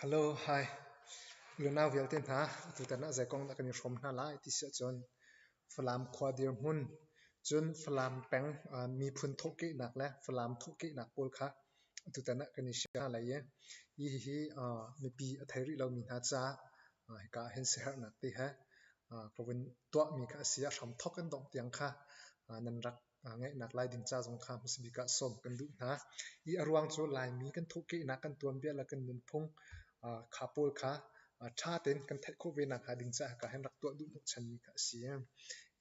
Hello, hi. Unau vialte hna, tutan ah zei kong dah kan i hrawm hna lai ti si ahcun Falam khua dirhmun, cun Falam peng miphun thawhkehnak le Falam thawhkehnak pawl kha tutan ah kan i share hna lai i hihi mipi a thei rih lomi hna caah hika ah hin siaherhnak te he ka vun tuahmi kha a si. A hramthawk in dongh tiang kha nan rak ngeihnak lai ding ca zong kha hmasabik ah sawm kan duh hna. Hi a ruang cu Laimi kan thawhkehnak, kan tuanbia le kan nunphung kha pawl kha ṭha tein kan theih khawh ve nakhnga ding caah hika hin rak tuah duh hnawhchanmi kha a si.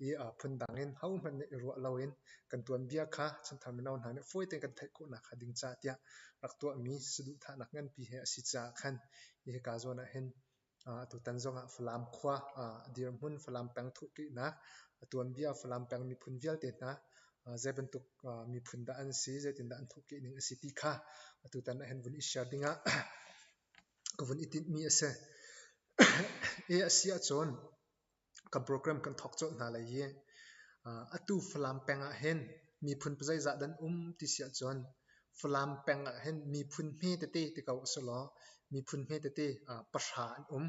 Hi phundang in hohmanh nih i ruah loin kan tuanbia kha chanthar mino hna nih fawi tein kan theih khawh nakhnga ding caah tiah rak tuahmi saduhthahnak nganpi he a si caah khan hika zawn ah hin Atutan zongah Falam khua dirhmun, Falam peng thuhkihnak, a tuanbia Falam peng miphun vialte hna zei bantuk miphun dah an si, zeitindah an thuhkih ning a si ti kha atutan ah hin vun i share dingah ka vun i tinhmi a si. I a si ahcun kan program kan thawk colh hna lai i atu Falam peng ah hin miphun pazeizah dan um ti si ahcun Falam peng ah hin miphun hme tete ti ko usulaw miphun hme tete pahra an um.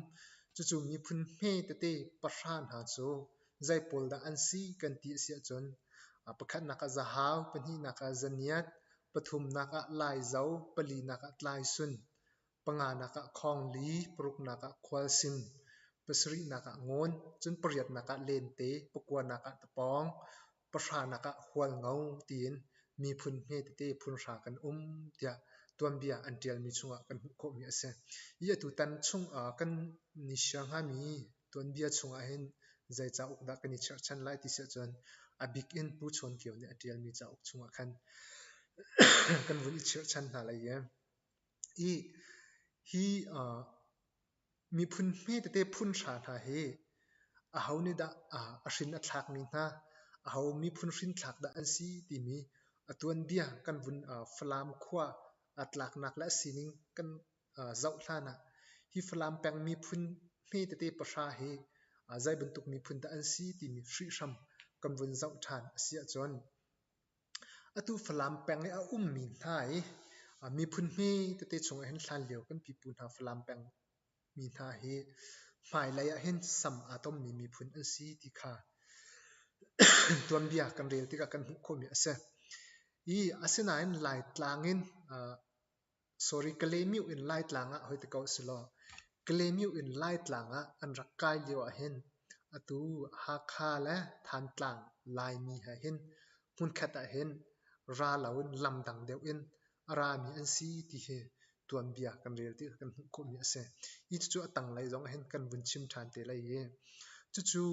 Cucu miphun hme tete pahra hna cu zei pawl dah an si kan ti a si ahcun pakhatnak ah Zahau, pahnihnak ah Zaniat, pathumnak ah Laizo, palinak ah Tlaisun, panganak ah Khawngli, paruknak ah Khualsim, pasarihnak ah Ngawn, cun pariatnak ah Lente, pakuanak ah Tapawng, pahranak ah Hualngo tiin miphun hme tete phunhra kan um tiah tuanbia an ṭialmi chungah kan hmuh khawhmi a si. Hi atutan chung kan ni share hngami tuanbia chungah hin zei cauk dah kan i cherhchan lai ti si ahcun a bik in Pu Chawn Kio nih a ṭialmi cauk chungah khan kan vun i cherhchan hna lai i I hi miphun hmetete phunhra hna hi aho nih dah a hrin a thlakmi hna, aho miphun hrinthlak dah an si timi a tuanbia kan vun Falam khua a tlaknak le a sining kan zoh hlan ah hi Falam peng miphun hmetete pahra hi zei bantuk miphun dah an si timi hrihhram kan vun zoh ṭhan a si ahcun Atu Falam peng i a ummi hna i miphun hme tete chungah hin hlanlio kan pipu hna Falam peng mi hna hi hmailei ah hin sam aa tommi miphun an si ti kha tuanbia kan rel tikah kan hmuh khawhmi a si. I asinain Laitlang in Sorry, Kalaymyo in Laitlang ah hoi ti ko silaw Kalaymyo in Laitlang ah an rak kai lio ahhin atu Hakha le Thantlang Laimi he hin hmunkhat ahhin ra loin lam dang deuh in a rami an si ti hi tuanbia kan rel ti kan hmuh khawhmi a si. Hi cucu a tanglei zong ahhin kan vun chim ṭhan te lai i cucu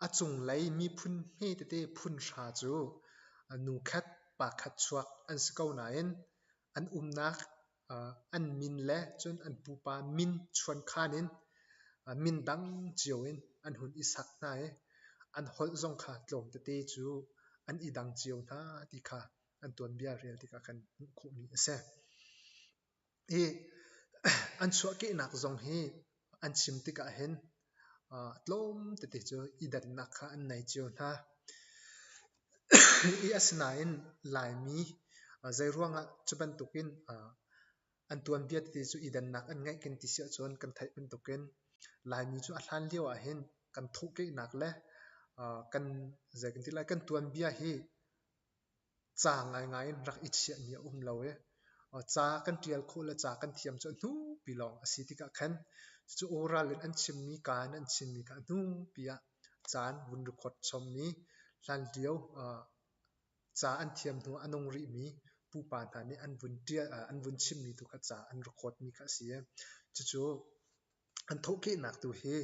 A cunglei miphun hmetete phunhra cu nu khat pa khat chuak an si ko nain an umnak an min le cun an pupa min chuankhan in min dang cio in an hun i sak hna i an holh zong kha tlawm tete cu an i dang cio hna ti kha an tuanbia rel tikah kan hmuh khawhmi a si. Hi an chuahkehnak zong hi an chim tikah hin tlawm tete cu i dannak kha an nei cio hna. Hi asinain Laimi zeiruangah cu bantukin an tuanbia tete cu i dannak an ngeih kan ti si ahcun kan theih bantukin Laimi cu a hlan lio ahhin kan thawhkehnak le kan zei kan ti lai kan tuanbia hi Ca ngaingai in rak i chiahmi a um lo i ca kan ṭial khawh le ca kan thiam cu a hnupi lawng a si tikah khan cucu oral in an chimmi kaa in an chimmi kha a hnupi ah caan vun record chommi hlanlio ca an thiam hnu ah a nung rihmi pupa hna nih an vun ṭial an vun chimmi tu kha ca an record mi kha a si i cucu An thawhkehnak tu hi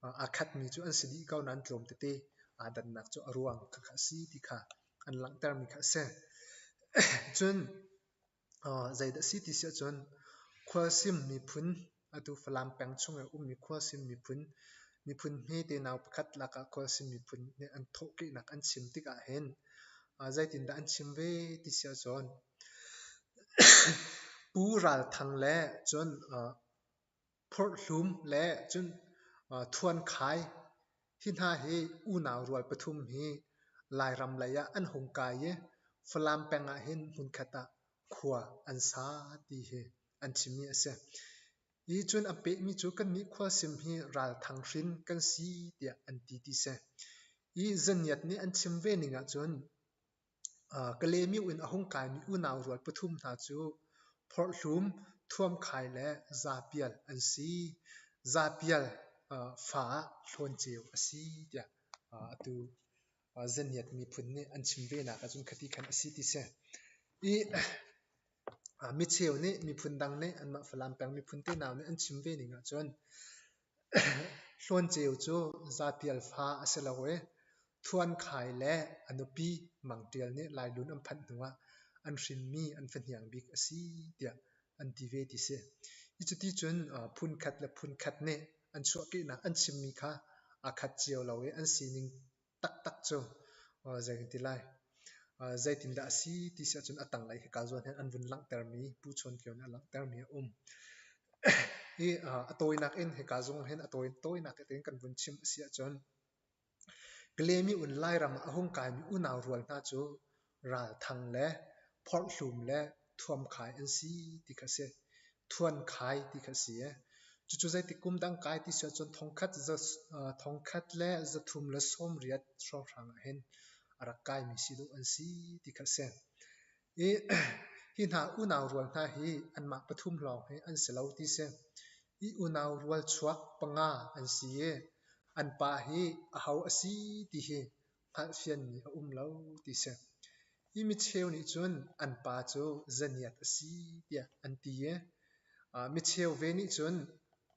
aa khatmi cu an si dih ko nain tlawm tete aa dannak cu a ruang khakha a si ti kha an langhtermi kha a si. Cun zeidah a si ti si ahcun Khualsim miphun atu Falam peng chung i a ummi Khualsim miphun miphun hmete nau pakhat lakah Khualsim miphun nih an thawhkehnak an chim tikah hin zeitindah an chim ve ti si ahcun Pu Ral Thang le cun Phorhhlum le cun Thuankhai hi hna hi unau rual pathum hi Lairam lei ah an hung kai i Falam peng ah hin hmunkhat ah khua an sa ti hi an chimmi a si. I cun a pehmi cu kannih khualsim hi ralthang hrin kan si tiah an ti ti si. I zaniat nih an chim ve ning ahcun Kalaymyo in a hung kaimi unau rual pathum hna cu Phorhlum, Thuamkhai le Zapial an si. Zapial fa ah Hlawnceu a si tiah atu Zaniat miphun nih an chim ve nak ahcun khati khan a si ti si. I micheu nih miphun dang nih anmah Falam peng miphun tenau nih an chim ve ning ahcun Hlawnceu cu Zapial fa a si lo i Thuankhai le a nupi Mang Ṭial nih Lailun an phanh hnuah an hrinmi an fahniang bik a si tiah an ti ve ti si. Hi cuti cun phunkhat le phunkhat nih an chuahkehnak an chimmi kha aa khat cio lo i an sining taktak cu zei kan ti lai zeitindah a si ti si ahcun a tanglei hika zawn hin an vun langhtermi Pu Chawn Kio nih a langhtermi a um. Hi a tawinak in hika zong hin a tawinak in kan vun chim a si ahcun Kalemi un Lairam ah a hung kaimi unau rual hna cu Ralthang le Phorhlum le Thuamkhai an si ti kha a si. Thuankhai ti kha a si. Cucu zeitik kum dang kai ti si ahcun 1380 hrawnghrang ah hin a rak kaimi si dawh an si ti kha a si. I hi hna unau rual hna hi anmah pathum lawng hi an si lo ti si. I unau rual chuak panga an si i an pa hi aho a si ti hi hngalhfianmi a um lo ti si. Hi micheu nih cun an pa cu zaniat a si tiah an ti i micheu ve nih cun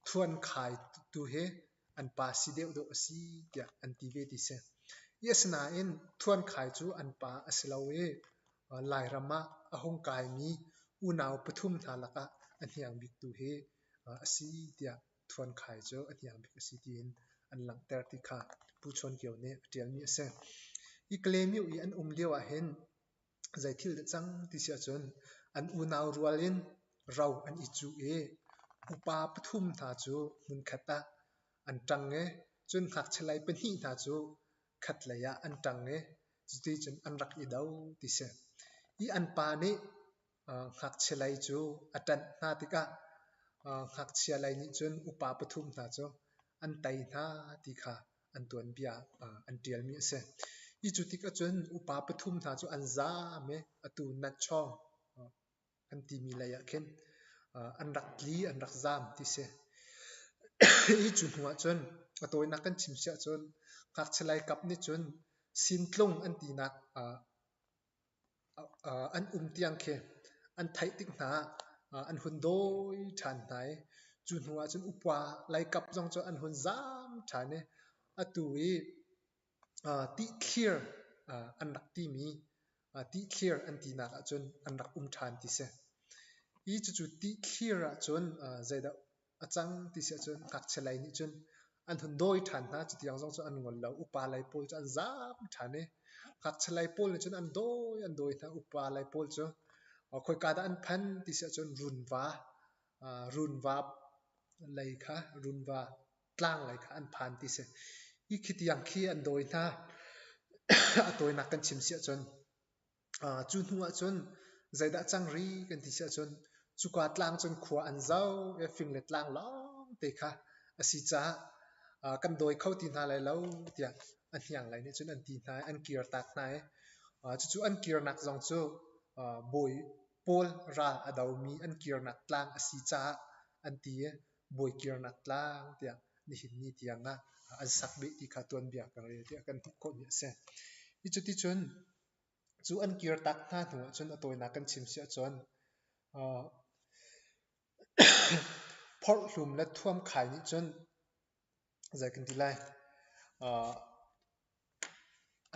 thuankhai tu hi an pa si deuh dawh a si tiah an ti ve ti si. Hi asinain thuankhai cu an pa a si lo i Lairam ah a hung kaimi unau pathum hna lakah a hniang bik tu hi a si tiah Thuankhai cu a hniang bik a si tiin an langhter ti kha Pu Chawn Kio nih a ṭialmi a si. Hi Kalaymyo i an um lio ahhin zei thil dah cang ti si ahcun an unau rual in ro an i cuh i upa pathum hna cu hmunkhat ah an ṭang i cun ngakchia lei pahnih hna cu khatlei ah an ṭang i cuticun an rak i do ti si. Hi an pa nih Ngakchia lei cu a ṭanh hna tikah ngakchia lei nih cun upa pathum hna cu an tei hna ti kha an tuanbia an ṭialmi a si. Hi cu tikah cun upa pathum hna cu an zaam i atu natchawng an timi lei ah khin an rak tli, an rak zaam ti si. Hi cu hnu ah cun a tawinak kan chim si ahcun ngakchia lei kap nih cun sintlung an tinak An um tiang khi an theih tik hna ah an hun dawi ṭhan hna i cu hnu ah cun upa leikap zong cu an hun zaam ṭhan i atu i tihthlir an rak timi tihthlir an tinak ahcun an rak um ṭhan ti si. Hi cucu tihthlir ahcun zeidah a cang ti si ahcun ngakchia lei nih cun an hun dawi ṭhan hna. Cutiang zong cu an ngol lo. Upa lei pawl cu an zaam ṭhan i ngakchia lei pawl nih cun an dawi an dawi hna. Upa lei pawl cu khoika dah an phan ti si ahcun runva runva lei kha runva tlang lei kha an phan ti si. Hi khi tiang khi an dawi hna. A tawinak kan chim si ahcun Cu hnu ahcun zeidah cang rih kan ti si ahcun cuka tlang cun khua an zoh i fing le tlang lawngte kha a si caah kan dawi kho ti hna lai lo tiah a hniang lei nih cun an ti hna i an kirtak hna i cucu an kirnak zong cu bawi pawl ral a domi an kirnak tlang a si caah an ti i bawi kirnak tlang tiah nihin ni tiang ah an sak beh ti kha tuanbia kan rel tiah kan hmuh khawhmi a si. Hi cuticun Cu an kirtak hna hnu ahcun a tawinak kan chim si ahcun phorhlum le thuamkhai nih cun zei kan ti lai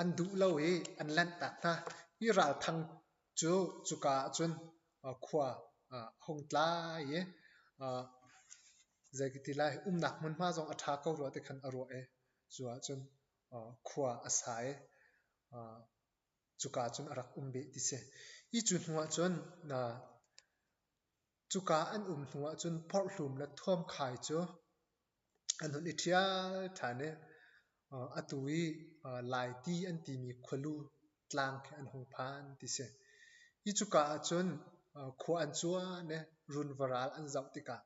an duh lo i an lanhtak hna. Hi ralthang cu cuka ahcun khua a hung tlai i zei ka ti lai umnak hmunhma zong a ṭha ko rua ti khan a ruah i cu ahcun khua a sa i cuka cun a rak um beh ti si. Hi cu hnu ahcun cuka an um hnu ahcun phorhlum le thuamkhai cu an hun i ṭhial ṭhan i atu i Laiti an timi khualu tlang khi an hung phan ti si. Hi cuka ahcun khua an cuan i runvaral an zoh tikah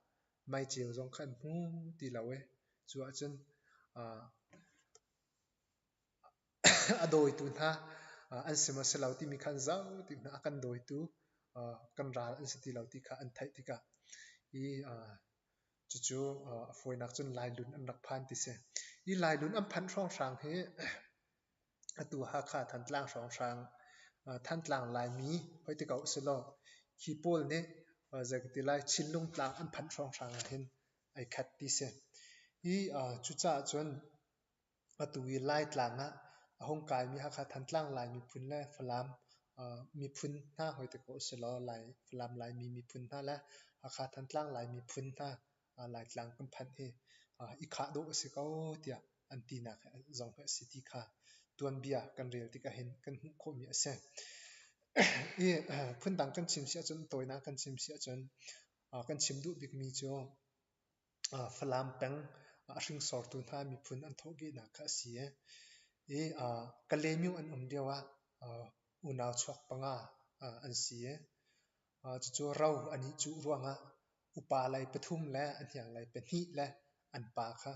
Meiceu zong kha an hmu ti lo i cu ahcun a dawitu hna an si maw si lo timi kha an zoh tik hna a kan dawitu kan ral an si ti lo ti kha an theih tikah i cucu a fawinak cun Lailun an rak phan ti si. Hi Lailun an phanh hrawnghrang hi atu Hakha Thantlang hrawnghrang Thantlang Laimi hoi ti ko usilaw hi pawl nih zei ka ti lai Chinlung tlang an phanh hrawnghrang ah hin ai khat ti si. Hi cucaah cun atu i Laitlang ah a hung kaimi Hakha Thantlang Lai miphun le Falam miphun hna hoi ti ko usilaw Lai Falam Laimi miphun hna le Hakha Thantlang Lai miphun hna Laitlang kan phanh hi i khah dawh a si ko tiah an tinak zong hi a si ti kha tuanbia kan rel tikah hin kan hmuh khawhmi a si. I phundang kan chim si ahcun tawinak kan chim si ahcun kan chim duh bikmi cu Falam peng a hringsortu hna miphun an thawhkehnak kha a si i Kalaymyo an um lio ah unau chuak panga an si i cucu ro an i cuh ruangah upa lei pathum le a hniang lei pahnih le an pa kha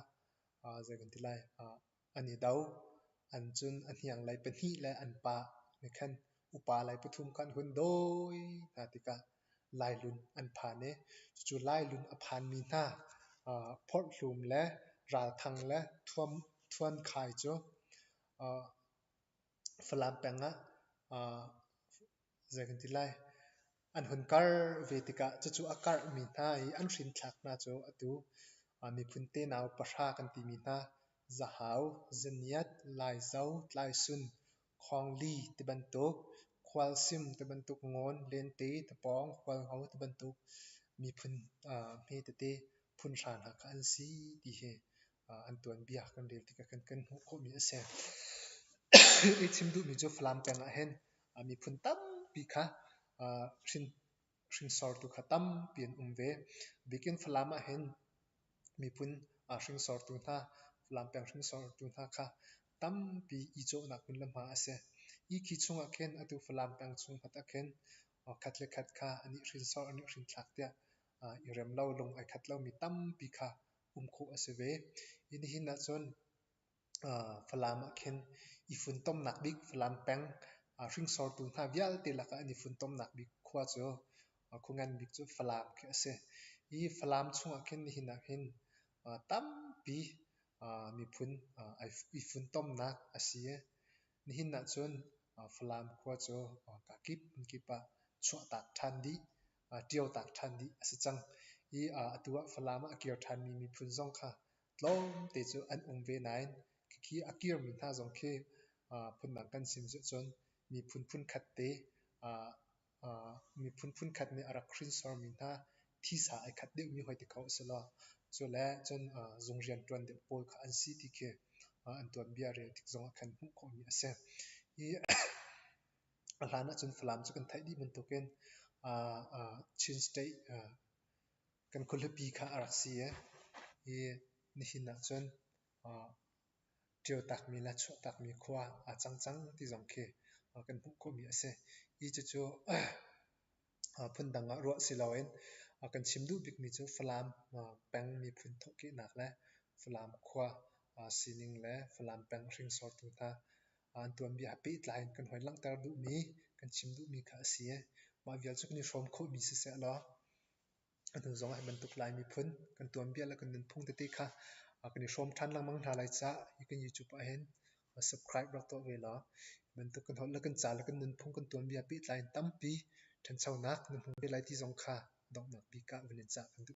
zei kan ti lai an i do. An cun a hniang lei pahnih le an pa nih khan upa lei pathum kha an hun dawi hna tikah Lailun an phan i cucu Lailun a phanmi hna Phorhlum le Ralthang le Thuankhai cu Falam peng ah zei kan ti lai an hun karh ve tikah cucu a karhmi hna i an hrinthlak hna cu atu miphun tenau pahra kan timi hna Zahau, Zaniat, Laizo, Tlaisun, Khawngli tibantuk, Khualsim tibantuk, Ngawn, Lente, Tapawng, Hualngo tibantuk miphun hme tete phun hra hna kha an si ti hi an tuanbia kan rel tikah kan kan hmuh khawhmi a si. I chim duhmi cu Falam peng ah hin miphun tampi kha hringsortu kha tampi an um ve. Bikin Falam ah hin miphun hringsortu hna, Falam peng hringsortu hna kha tampi i cawhnak hmun le hma a si. Hi khi chungah khin atu Falam peng chung hmanh ah khin khat le khat kha an i hrinsor an i hrinthlak tiah i rem lo lung ai khat lomi tampi kha um khawh a si ve. Hi nihin ahcun Falam ah khin i funtomnak bik Falam peng hringsortu hna vialte lakah an i funtomnak bik khua cu khua ngan bik cu Falam khi a si. Hi Falam chungah khin nihin ah hin tampi miphun i funtomnak a si i nihin ahcun Falam khua cu kakip hmunkip ah chuahtak ṭhan dih, ṭiotak ṭhan dih a si cang. Hi atu ah Falam ah a kir ṭhanmi miphun zong kha tlawmte cu an um ve nain khikhi a kirmi hna zong khi phundang kan chim cun miphun phunkhat te miphun phunkhat nih a rak hrinsormi hna thisa ai khat deuhmi hoi ti kho a si lo. Cu le cun zung rianṭuan deuh pawl kha an si ti khi an tuanbia rel tik zongah khan hmuh khawhmi a si. Hi a hlan ahcun Falam cu kan theih dih bantukin Chin State kan khualipi kha a rak si i nihin ahcun ṭiotakmi le chuahtakmi khua aa cang cang ti zong khi kan hmuh khawhmi a si. Hi cucu phundang ah ruah si loin kan chim duh bikmi cu Falam peng miphun thawhkehnak le Falam khua sining le Falam peng hringsortu hna an tuanbia he pehtlai in kan hoi langhter duhmi, kan chim duhmi kha a si. Mah vial cu kan i hrawm khawhmi siseh law a hnu zongah hi bantuk Lai miphun kan tuanbia le kan nunphung tete kha kan i hrawm ṭhan lengmang hna lai caah hi kan YouTube ah hin subscribe rak tuah ve law bantuk kan holh le kan ca le kan nunphung kan tuanbia pehtlai in tampi ṭhanchonak na hmu ve lai ti zong kha donghnak bik ah vun in cah kan duh.